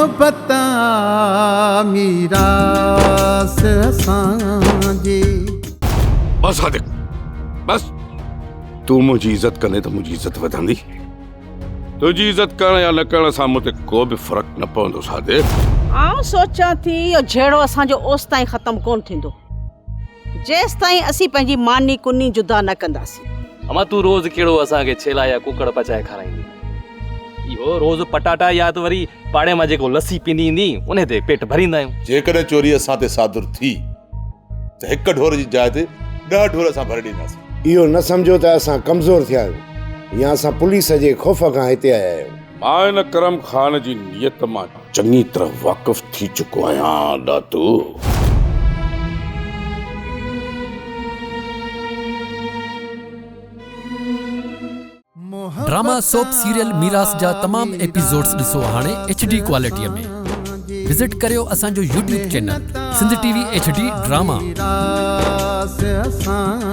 محبت آ ميراث اسان جي. بس صادق بس تون منهنجي عزت ڪندين ته منهنجي عزت وڌندي. تنهنجي عزت ڪرڻ يا نه ڪرڻ سان مون تي ڪو به فرق نه پوندو صادق. آئون سوچان ٿي اهو جهيڙو اسان جو اوستائين ختم ڪونه ٿيندو جيستائين اسين پنهنجي ماني ڪني جدا نه ڪنداسين. امان تون روز ڪهڙو اسان کي ڇيلا يا ڪڪڙ پچائي کارائيندين. اهو روز پٽاٽا يا ته وري پاڙي مان جيڪو لسي پيندي ايندي انهي تي پيٽ ڀريندا آهيون. جيڪڏهن چوري اسان تي صادر ٿي ته هڪ ڍور جي جاء تي ڏهه ڍور اسان ڀري ڏينداسين. اهو نه سمجهو ته اسان ڪمزور ٿيا آهيون يا اسان پوليس جي خوف کان هتي آيا آهيون. مان ان ڪرم خان جي نيت مان چڱي طرح واقف ٿي چڪو آهيان ڏاتو. ڊراما سوپ سيريل ميراث جا تمام ايپيسوڊز ڏسو هاڻي ايڇ ڊي ڪوالٽي ۾ وزٽ ڪريو اسان جو YouTube channel Sindh T V H D drama. ميراث اسان